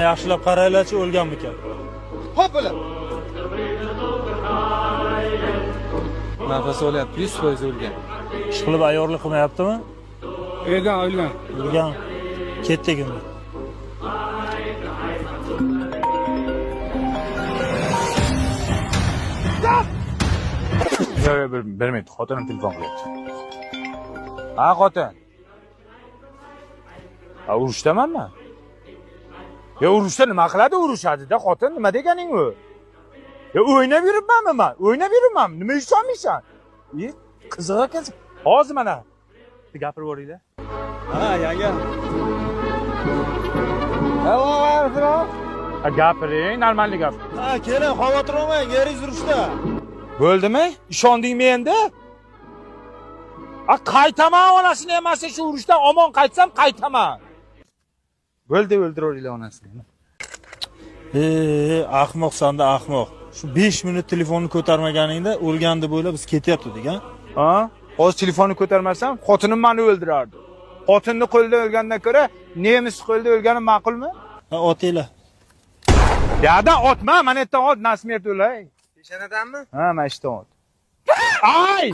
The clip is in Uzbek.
Qani yaxshilab qaranglarchi, o'lganmikan? Hop o'lar. Nafas olyapti, 100% o'lgan. Ish qilib ayyorlik qilmayaptimi? O'lgan, o'lgan. O'lgan. Ketdik endi. Yo'q, yo'q, bir minut, xotinim telefon qilyapti. Ha, xotin. Ha, urushdamanmi? Ya urushda nima qiladi? Urushadi-da, xotin, nima deganing u? Ya o'ynab yuribmanmi men? O'ynab yuribmanmi? Nima ishonmaysan? Qiziq ekan. Hozir mana gapirib yuboringlar. Ha, yanga. Ha, gapiring, normalniy gap. Ha, keling, xavotir olmang, eringiz urushda. Bo'ldimi? Ishondingmi endi? Ha, qaytaman onasini emas, shu urushdan omon qaytsam qaytaman. Bo'ldi, o'ldiravringlar onasini. Ahmoqsan-da, ahmoq. Shu 5 minut telefonni ko'tarmaganingda o'lgan deb o'ylab biz ketyaptik, ha? Ha? Hozir telefonni ko'tarmasam, xotinim meni o'ldirardi. Xotinni qo'lida o'lgandan ko'ra, nemis qo'lida o'lganim ma'qulmi? Ha, otinglar. Yo'qdan otma, mana yerdan ot, nasmert o'lay. Peshanadanmi? Ha, mana ishdan ot. Ay!